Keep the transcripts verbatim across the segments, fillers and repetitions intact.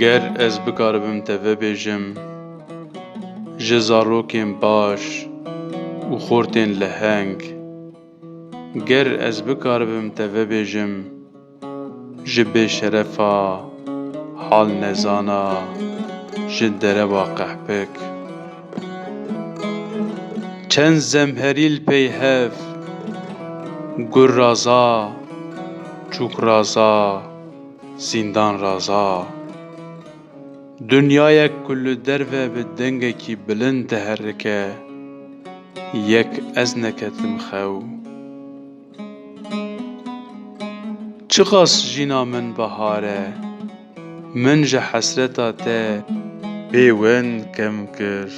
Ger ez bikaribim te vebêjim, ji zarokên baş û xortên leheng, ger ez bikaribim te vebêjim, ji bêşerefa hal nezana, ji derewa qehpik. Çend zemherî li pey hev, gur raza, çûk raza, zîndan raza. Dinyayek ku li derve bi dengekî bilind diherike, yek ez neketim xew. Çiqas jîna min bahar e, min ji hesreta te bêwend kem kir.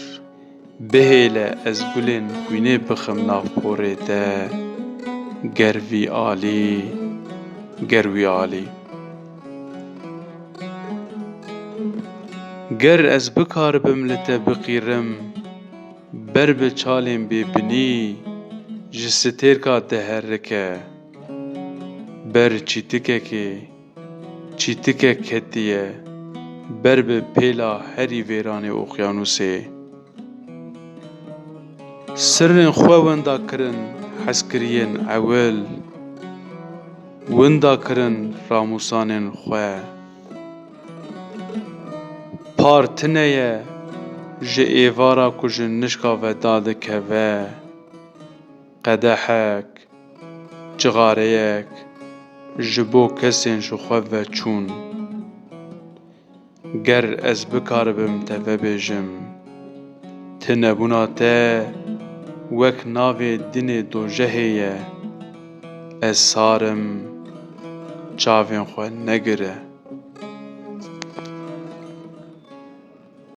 Bihêle ez gulên xwînê bixim nav porê te, ger vî alî, ger wî alî. Ger ez bikaribim li te biqîrim, ber bi çalên bêbinî ji stêrka diherike, ber çîtikekê, çîtikek ketiye ber bi pêla herî vêranê oqyanûsê. Sirrên xwe winda kirin hezkiriyên ewil, winda kirin ramûsanên xwe. Par tune ye ji êvara ku ji nişka ve dadikeve, qedehek, cixareyek ji bo kesên ji xwe veçûn. Ger ez bikaribim te vebêjim, tinebûna te wek navê dinê dojehê ye. Ez sar im, çavên xwe negire.